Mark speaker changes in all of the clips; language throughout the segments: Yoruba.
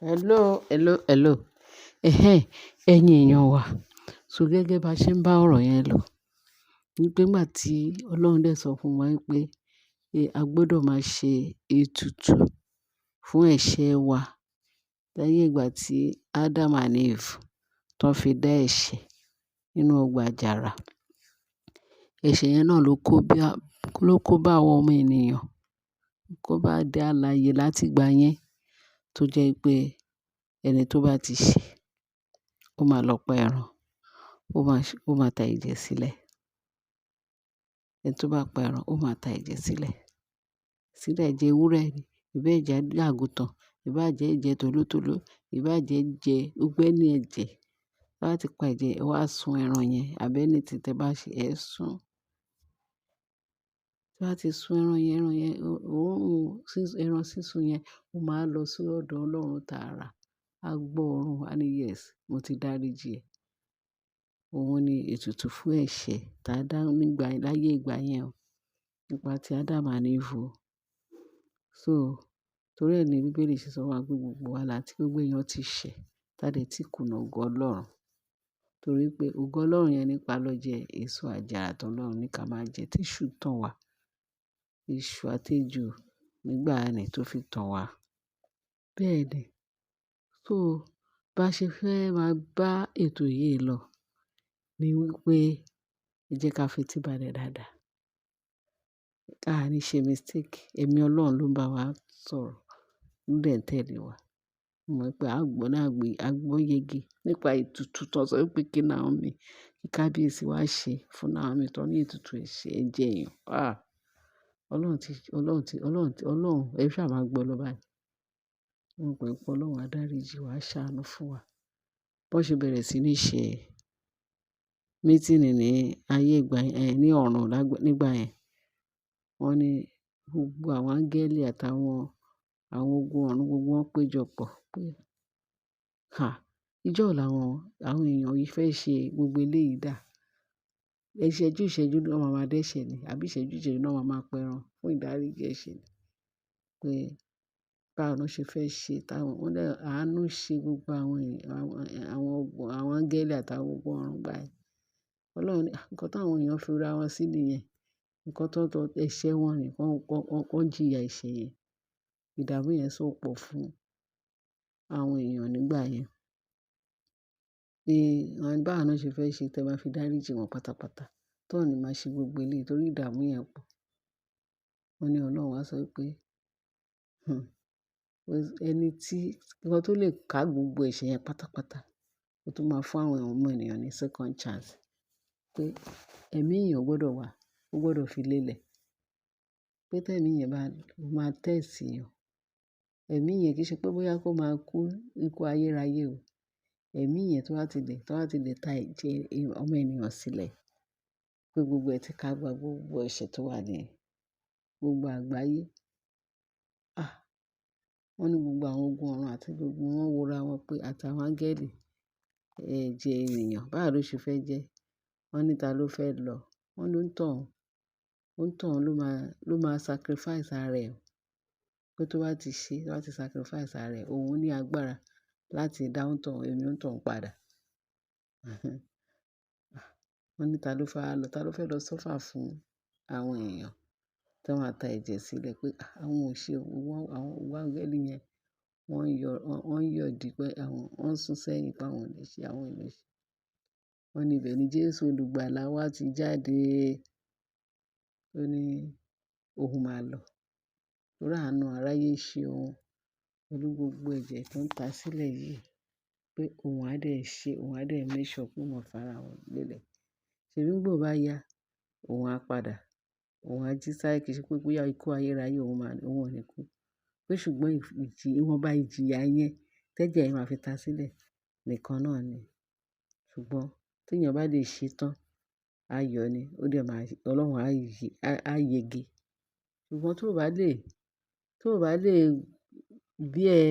Speaker 1: Hello, hello, hello. Ẹ̀hẹn, ẹ̀yin èèyàn wa. So gẹ́gẹ́ bá ṣe ń bá ọ̀rọ̀ yẹn lọ, ní pé nígbà tí Ọlọ́run dẹ̀ sọ fún wa pé a gbọdọ̀ máa ṣe ètùtù fún ẹ̀ṣẹ̀ wa lẹ́yìn ìgbà tí Adam and Eve tó fi dá ẹ̀ṣẹ̀ nínú ọgbà àjàrà. Ẹ̀ṣẹ̀ yẹn náà ló kó bá àwọn ọmọ ènìyàn, kó bá dé alààyè láti ìgbà yẹn tó jẹ́ pé ẹni tó bá ti ṣẹ̀, ó máa lọ pa ẹran, ó máa ta ẹ̀jẹ̀ sílẹ̀. Ẹni tó bá pa ẹran, ó máa ta ẹ̀jẹ̀ sílẹ̀. Sílẹ̀ ẹ̀jẹ̀ ewúrẹ́ ni, ìbá jẹ́ àgùntàn, ìbá jẹ́ ẹ̀jẹ̀ tòlótòló, ìbá jẹ́ ẹ̀jẹ̀ gbogbo any ẹ̀jẹ̀. Bá ti pa ẹ̀jẹ̀, ẹ wá sun ẹran yẹn àbí anything tí ẹ bá ṣe, ẹ sun. Tí wọ́n bá ti sun ẹran yẹn, òórùn ẹran sísun yẹn ó máa lọ sí ọ̀dọ̀ Ọlọ́run tààrà. A gbọ́ òórùn, a ní yes, mo ti dáríji ẹ. Òun ni ètùtù fún ẹ̀ṣẹ̀ tá dá nígbà láyé ìgbà yẹn o, nípa tí Adam and Eve o. So torí ẹ ní Bíbélì ṣe sọ wá pé gbogbo wa láti gbogbo èèyàn ti ṣẹ̀, tá dẹ̀ tí kùnà ògo Ọlọ́run. Torí pé ògo Ọlọ́run yẹn nípa lọ jẹ èso àjàrà tó Ọlọ́run ní ká máa jẹ tí èṣù tàn wá. Èṣù àti ejò nígbà ni tó fi tàn wá. Bẹ́ẹ̀ ni. So bá ṣe fẹ́ máa bá ètò yìí lọ ní wípé ẹ jẹ́ ká fetí balẹ̀ dáadáa. A ní ṣe mistake. Ẹ̀mí Ọlọ́run ló ń bá wa sọ̀rọ̀, ló dẹ̀ ń tẹ̀lé wa. Mo mọ̀ pé a gbọ́ náà gbé, a gbọ́ yege nípa ètùtù tó sọ wípé kí Naomi, kí kábíyèsí wá ṣe fún Naomi tó ní ètùtù ẹ̀ṣẹ̀ ẹ̀jẹ̀ èèyàn. Ah! Ọlọ́run ti, Ọlọ́run ti, Ọlọ́run ti, Ọlọ́run, ẹ ṣà máa gbọ́ lọ báyìí. Mo mọ̀ pé Ọlọ́run á dáríji wa, á ṣàánú fún wa. Bó ṣe bẹ̀rẹ̀ sí ní ṣe meeting ní ayé ìgbà yẹn, ní ọ̀run nígbà yẹn. Wọ́n ní gbogbo àwọn áńgẹ́lì àtàwọn, àwọn ogun ọ̀run gbogbo wọn péjọpọ̀ pé, "hà, ijọ́ wo làwọn, àwọn èèyàn yìí fẹ́ ṣe gbogbo eléyìí dà? Ìṣẹ́jú ìṣẹ́jú ni wọ́n máa máa dẹ́ṣẹ̀ ni, àbí ìṣẹ́jú ìṣẹ́jú ni wọ́n máa máa pa ẹran fún ìdáríjì ẹ̀ṣẹ̀ ni." Pé báwo ni wọ́n ṣe fẹ́ ṣe táwọn, wọ́n dẹ̀ àánú ṣe gbogbo àwọn èèyàn, àwọn ogun, àwọn áńgẹ́lì àtàwọn ogun ọ̀run báyìí. Ọlọ́run ní, "Nǹkan tí àwọn èèyàn fi ra wọn sí nìyẹn. Nǹkan tó tọ́ ẹ̀ṣẹ̀ wọn ni, wọ́n jìyà ẹ̀ṣẹ̀ yẹn." Ìdààmú yẹn so pọ̀ fún àwọn èèyàn nígbà yẹn. Pé báwo ni wọ́n ṣe fẹ́ ṣe tí ẹ máa fi dáríji wọn pátápátá. Tó ní máa ṣe gbogbo eléyìí torí ìdààmú yẹn pọ̀. Wọ́n ní Ọlọ́run wá sọ wípé, ẹni tí, nǹkan tó lè ká gbogbo ẹ̀ṣẹ̀ yẹn pátápátá, ó tún máa fún àwọn ọmọ ènìyàn ní second chance. Pé ẹ̀mí èèyàn gbọdọ̀ wà, ó gbọdọ̀ fi lélẹ̀. Pé tí ẹ̀mí yẹn bá máa test èèyàn, ẹ̀mí yẹn kì í ṣe pé bóyá kó máa kú ikú ayérayé o. Ẹ̀mí yẹn tó bá ti lè ta ẹ̀jẹ̀ ọmọ ènìyàn sílẹ̀, pé gbogbo ẹ ti ká gbogbo ẹ̀ṣẹ̀ tó wà ní gbogbo àgbáyé. Ah! Wọ́n ní gbogbo àwọn ogun ọ̀run àti gbogbo wọn wòra wọn pé àtàwọn áńgẹ́lì, ẹ̀jẹ̀ ènìyàn, báwo ló ṣe fẹ́ jẹ́? Wọ́n ní ta ló fẹ́ lọ? Wọ́n ló ń tàn, ó ń tàn ló máa sacrifice ara ẹ̀. Pé tó bá ti ṣe, tó bá ti sacrifice ara ẹ̀, òun ní agbára láti dá òun tàn, ẹ̀mí òun tàn padà. Wọ́n ní ta ló fẹ́ lọ, ta ló fẹ́ lọ suffer fún àwọn èèyàn tí wọ́n máa ta ẹ̀jẹ̀ sílẹ̀ pé àwọn ò ṣe, àwọn ogun áńgẹ́lì yẹn wọ́n ń yọ, wọ́n ń yọ̀dí pé àwọn, wọ́n ń sún sẹ́yìn pé àwọn ò lè ṣe, àwọn ò lè ṣe. Wọ́n ní ibẹ̀ ni Jésù olùgbàlà wá ti jáde. Ó ní òun máa lọ. Torí àánú aráyé ṣe òun pẹ̀lú gbogbo ẹ̀jẹ̀ tó ń ta sílẹ̀ yìí pé òun á dẹ̀ ṣe, òun á dẹ̀ make sure pé òun fara wọn lélẹ̀. Ṣèbí nígbà ó bá yá, òun á padà, òun á jí sáyé kì í ṣe pé bóyá ikú ayérayé òun máa, òun ò ní kú. Pé ṣùgbọ́n ìjì, ìwọ̀nba ìjìyà yẹn tẹ́jẹ̀ ẹ máa fi ta sílẹ̀ nìkan náà ni. Ṣùgbọ́n tí èèyàn bá lè ṣe tán, ayọ̀ ni, ó dẹ̀ máa, Ọlọ́run á yè, á yege. Ṣùgbọ́n tó bá lè, tó bá lè bear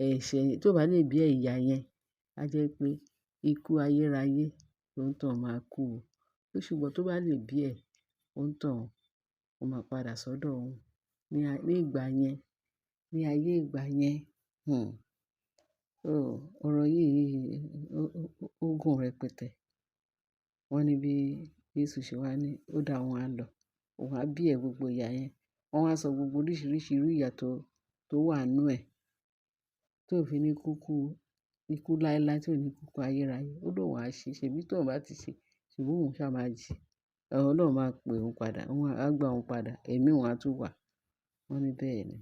Speaker 1: ẹ̀ṣẹ̀, tó bá lè bear ìyà yẹn, á jẹ́ pé ikú ayérayé ló ń tàn máa kú o. Pé ṣùgbọ́n tó bá lè bear, ó ń tàn, ó máa padà sọ́dọ̀ òun ní ìgbà yẹn, ní ayé ìgbà yẹn. So ọ̀rọ̀ yìí ó gùn rẹpẹtẹ. Wọ́n ní bí Jésù ṣe wá ní ó dá wọn á lọ. Òun á bí ẹ gbogbo ìyà yẹn. Wọ́n wá sọ gbogbo oríṣiríṣi irú ìyà tó wà nínú ẹ̀, tó fi ní kúkú ikú láéláé, tí ò ní kúkú ayérayé. Ó lóun á ṣe, ṣèbí tóun bá ti ṣe, ṣèbí òun ṣá máa jí. Ọlọ́run máa pè òun padà, òun á gba òun padà, ẹ̀mí òun á tún wà. Wọ́n ní bẹ́ẹ̀ ni.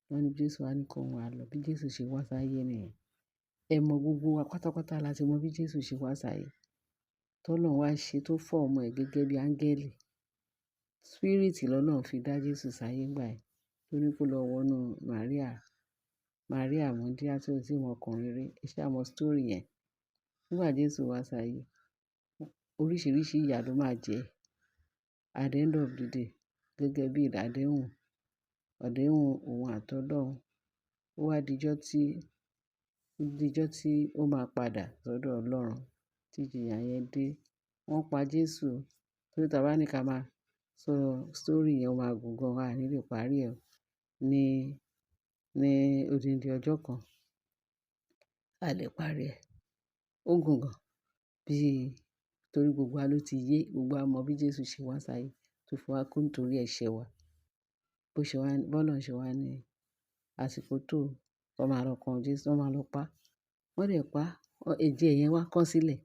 Speaker 1: Wọ́n ní Jésù wá ní kó òun á lọ. Bí Jésù ṣe wá sáyé nìyẹn. Ẹ mọ gbogbo wa pátápátá la ti mọ bí Jésù ṣe wá sáyé. Tọ́lọ́run wá ṣe tó fọ́ ọmọ ẹ̀ gẹ́gẹ́ bí áńgẹ́lì. Spirit lọ́lọ́run fi dá Jésù sáyé nígbà yẹn. Tó ní kó lọ wọnú Maria, Maria wúńdíá tí ò tí ì mọ ọkùnrin rí. Ẹ ṣá mọ story yẹn. Nígbà Jésù wá sáyé, oríṣiríṣi ìyà ló máa jẹ. At the end of the day, gẹ́gẹ́ bí àdéhùn, àdéhùn òun àti Ọlọ́run. Ó wá di ijọ́ tí ó máa padà sọ́dọ̀ Ọlọ́run tí ìjìyà yẹn dé. Wọ́n pa Jésù. Torí tí a bá ní ká máa sọ story yẹn, ó máa gùn gan, a ní lè parí ẹ̀ ní odindi ọjọ́ kan. A lè parí ẹ̀. Ó gùn gan. Bí torí gbogbo wa ló ti yé, gbogbo wa mọ bí Jésù ṣe wá sáyé, tó fi wá kú nítorí ẹ̀ṣẹ̀ wa. Bó ṣe wá, bó Ọlọ́run ṣe wá ní àsìkò tó, wọ́n máa lọ kan Jésù, wọ́n máa lọ pa. Wọ́n dẹ̀ pa, ẹ̀jẹ̀ yẹn wá kán sílẹ̀.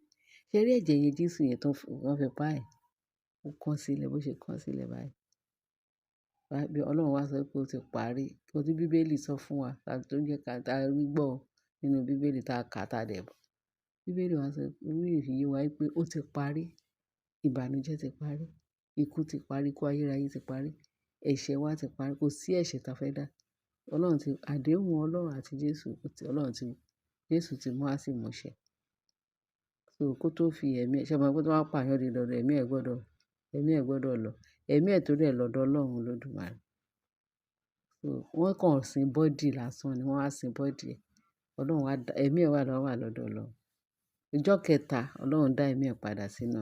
Speaker 1: Ṣé rí ẹ̀jẹ̀ yẹn Jésù yẹn tó wọ́n fi pa ẹ̀? Ó kán sílẹ̀, bó ṣe kán sílẹ̀ báyìí. Bí Ọlọ́run wá sọ pé ó ti parí. Ohun tí Bíbélì sọ fún wa, tó jẹ́ ká rí gbọ́ nínú Bíbélì tá a kà tá dẹ̀ bọ̀. Bíbélì wá sọ, Bíbélì fi yé wa wípé ó ti parí. Ìbànújẹ́ ti parí. Ikú ti parí, ikú ayérayé ti parí. Ẹ̀ṣẹ̀ wa ti parí. Kò sí ẹ̀ṣẹ̀ tá fẹ́ dá. Ọlọ́run ti, àdéhùn Ọlọ́run àti Jésù, Ọlọ́run ti, Jésù ti mú wá sí ìmúṣẹ. So kó tó fi ẹ̀mí ẹ, ṣé ẹ mọ̀ pé tó bá pa èèyàn di dandan, ẹ̀mí ẹ̀ gbọ́dọ̀ lọ. Ẹ̀mí ẹ̀ tó dẹ̀ lọ́dọ̀ Ọlọ́run Olódùmarè. So wọ́n kàn sin body lásán ni wọ́n á sin body ẹ̀. Ọlọ́run wá dá, ẹ̀mí ẹ̀ wà lọ́wọ́ wà lọ́dọ̀ Ọlọ́run. Ọjọ́ kẹta, Ọlọ́run dá ẹ̀mí ẹ̀ padà sínú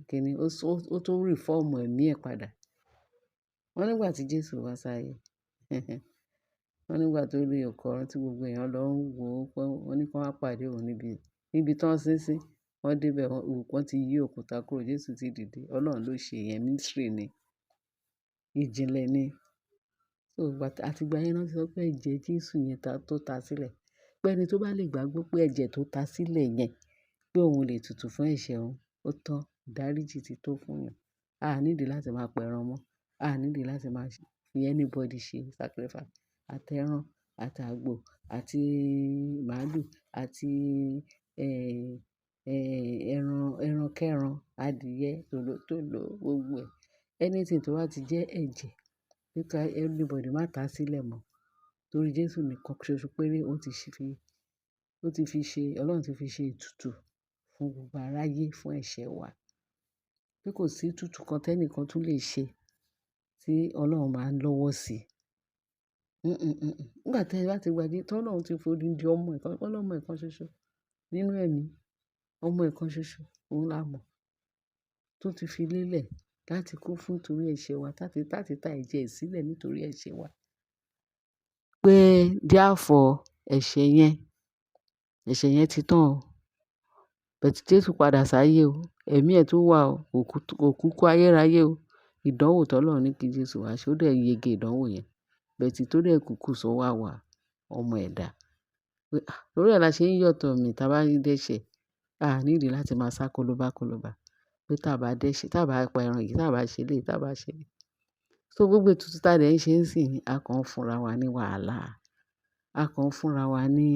Speaker 1: kíni, ó tún reform ẹ̀mí ẹ̀ padà. Wọ́n nígbà tí Jésù wá sáyé, wọ́n nígbà tó rí òkú ọ̀run tí gbogbo èèyàn lọ ń wò ó pé wọ́n ní kí wọ́n pàdé òun níbi tí wọ́n sin sí. Wọ́n dé bẹ̀ wọ́n ti yí òkúta kúrò, Jésù ti dìde. Ọlọ́run ló ṣe ìyẹn, mystery ni. Ìjìnlẹ̀ ni. So ìgbà àti ìgbà yẹn náà ti sọ pé ẹ̀jẹ̀ Jésù yẹn tó ta sílẹ̀. Pé ẹni tó bá lè gbàgbọ́ pé ẹ̀jẹ̀ tó ta sílẹ̀ yẹn, pé òun lè tutù fún ẹ̀ṣẹ̀ òun, ó tán, ìdáríjì ti tó fún yàn. A need láti máa pa ẹran mọ́. A need láti máa fi anybody ṣe sacrifice. Àti ẹran, àti àgbò, àti màlúù, àti, ẹran kẹ́ran, adìẹ, tòlótòló, gbogbo ẹ̀. Anything tó bá ti jẹ́ ẹ̀jẹ̀, pé ká anybody má ta sílẹ̀ mọ́. Torí Jésù nìkan ṣoṣo péré ó ti fi ṣe, Ọlọ́run ti fi ṣe ètùtù fún gbogbo aráyé, fún ẹ̀ṣẹ̀ wa. Pé kò sí ètùtù kan tí ẹnìkan tún lè ṣe tí Ọlọ́run máa ń lọ́wọ́ sí. Nígbà tí ẹ bá ti gba Jésù, tí Ọlọ́run ti fi odindi ọmọ ẹ̀ kan, ọlọ́mọ ẹ̀ kan ṣoṣo nínú ẹ̀mí, ọmọ ẹ̀ kan ṣoṣo, òun la mọ̀, tó ti fi lélẹ̀ láti kú fún torí ẹ̀ṣẹ̀ wa, láti ta ẹ̀jẹ̀ ẹ̀ sílẹ̀ nítorí ẹ̀ṣẹ̀ wa. Pé therefore ẹ̀ṣẹ̀ yẹn ti tán o. But Jésù padà sáyé o. Ẹ̀mí ẹ̀ tún wà o. Kò kú kú ayérayé o. Ìdánwò tí Ọlọ́run ní kí Jésù wá ṣe, ó dẹ̀ yege ìdánwò yẹn. But tó dẹ̀ kú kù sọ́wọ́ àwa ọmọ ẹ̀dá. Pé, ah, torí ẹ la ṣe ń yọ̀tọ̀ mí tí a bá ń dẹ́ṣẹ̀. A need láti máa sá kólóbá kólóbá. Pé tí a bá dẹ́ṣẹ̀, tí a bá pa ẹran yìí, tí a bá ṣe eléyìí, tí a bá ṣe eléyìí. So gbogbo ètùtù tí a dẹ̀ ń ṣe ń sìn, a kàn ń fúnra wa ní wàhálà. A kàn ń fúnra wa ní,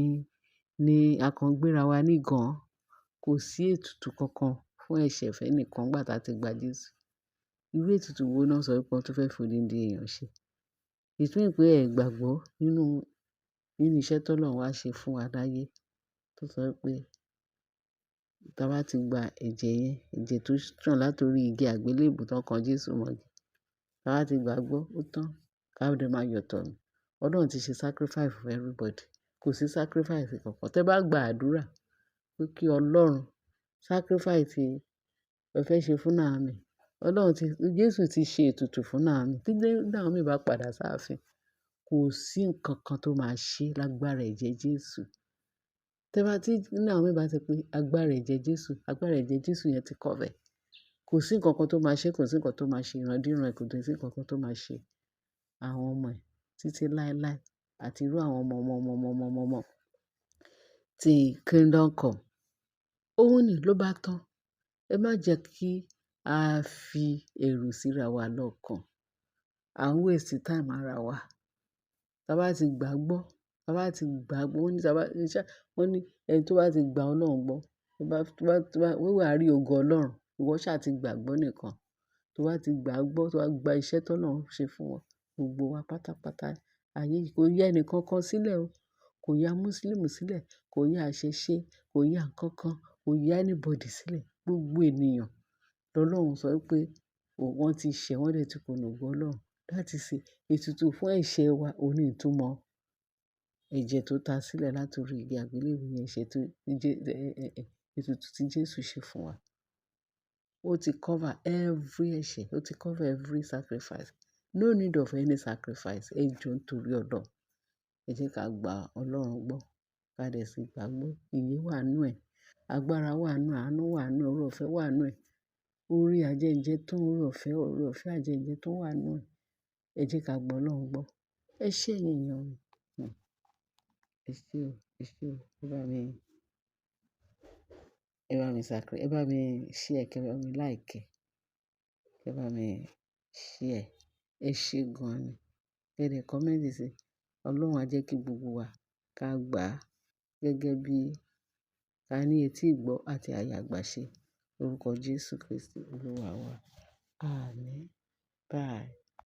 Speaker 1: a kàn ń gbéra wa ní gan. Kò sí ètùtù kankan fún ẹ̀ṣẹ̀ fẹ́ nìkan nígbà tí a ti gba Jésù. Irú ètùtù wo náà sọ wípé wọ́n tún fẹ́ fi odindi èèyàn ṣe? It mean pé ẹ gbàgbọ́ nínú iṣẹ́ tí Ọlọ́run wá ṣe fún wa láyé. Tó sọ wípé tí a bá ti gba ẹ̀jẹ̀ yẹn, ẹ̀jẹ̀ tó sàn láti orí igi àgbélébùú tó kan Jésù mọ́ igi. Tí a bá ti gbàgbọ́, ó tán. Ká dẹ̀ máa yọ̀tọ̀ mí. Ọlọ́run ti ṣe sacrifice for everybody. Kò sí sacrifice kankan. Tẹ bá gba àdúrà pé kí Ọlọ́run sacrifice ẹ fẹ́ ṣe fún Naomi. Ọlọ́run ti, Jésù ti ṣe ètùtù fún Naomi. Tí Naomi bá padà sáàfin, Kò sí nǹkan kan tó máa ṣe lágbára ẹ̀jẹ̀ Jésù. Tẹ́ bá tí Naomi bá ti pé agbára ẹ̀jẹ̀ Jésù, agbára ẹ̀jẹ̀ Jésù yẹn ti cover ẹ̀. Kò sí nǹkan kan tó máa ṣe, kò sí nǹkan tó máa ṣe ìrandíran ẹ̀, kò sí nǹkan kan tó máa ṣe àwọn ọmọ ẹ̀ títí láéláé àti irú àwọn ọmọ ọmọ ọmọ ọmọ ọmọ ọmọ tí kingdom come. Òun ni ló bá tán. Ẹ má jẹ́ kí a fi èrò síra wa lọ́kàn. À ń waste time ara wa. Tí a bá ti gbàgbọ́, tí a bá ti gbàgbọ́, wọ́n ní tí a bá, wọ́n ní ẹni tó bá ti gba Ọlọ́run gbọ́, tó bá, tó bá, tó bá, wíwà á rí ògo Ọlọ́run. Ìwọ ṣá ti gbàgbọ́ nìkan. Tó bá ti gbàgbọ́, tó bá gba iṣẹ́ tó Ọlọ́run ṣe fún wọn, gbogbo wa pátápátá ayé yìí kò yẹ ẹni kankan sílẹ̀ o. Kò ya Muslim sílẹ̀, kò ya àṣẹṣe, kò ya nǹkan kan, kò ya anybody sílẹ̀. Gbogbo ènìyàn lọ́lọ́run sọ wípé wọ́n ti ṣẹ̀, wọ́n dẹ̀ ti kùnà ògo Ọlọ́run. That is it. Ètùtù fún ẹ̀ṣẹ̀ wa, òun ní ìtumọ̀ ẹ̀jẹ̀ tó ta sílẹ̀ láti orí igi àgbélébùú yẹn, ẹ̀ṣẹ̀ tó, ètùtù tí Jésù ṣe fún wa. Ó ti cover every ẹ̀ṣẹ̀, ó ti cover every sacrifice. No need of any sacrifice. Ẹ jọ̀ọ́ nítorí Ọlọ́run. Ẹ jẹ́ ká gba Ọlọ́run gbọ́. Ká dẹ̀ sì gbàgbọ́. Ìyè wà nínú ẹ̀. Agbára wà nínú ẹ̀. Àánú wà nínú ẹ̀. Oore-ọ̀fẹ́ wà nínú ẹ̀. Orí ajẹ́ńjẹ́ tán, oore-ọ̀fẹ́ ajẹ́ńjẹ́ tán wà nínú ẹ̀. Ẹ jẹ́ ká gba Ọlọ́run gbọ́. Ẹ ṣé ẹ̀yin èèyàn mi. Ẹ ṣé o, ẹ ṣé o. Ẹ bá mi subscribe, ẹ bá mi share, kí ẹ bá mi like, kí ẹ bá mi share. Ẹ ṣé gan ni. Kí ẹ dẹ̀ comment sí. Ọlọ́run á jẹ́ kí gbogbo wa ká gbà á gẹ́gẹ́ bí ká ní etí ìgbọ́ àti àyà àgbàṣe. Lórúkọ Jésù Kristi Olúwa wa. Àmín. Bye.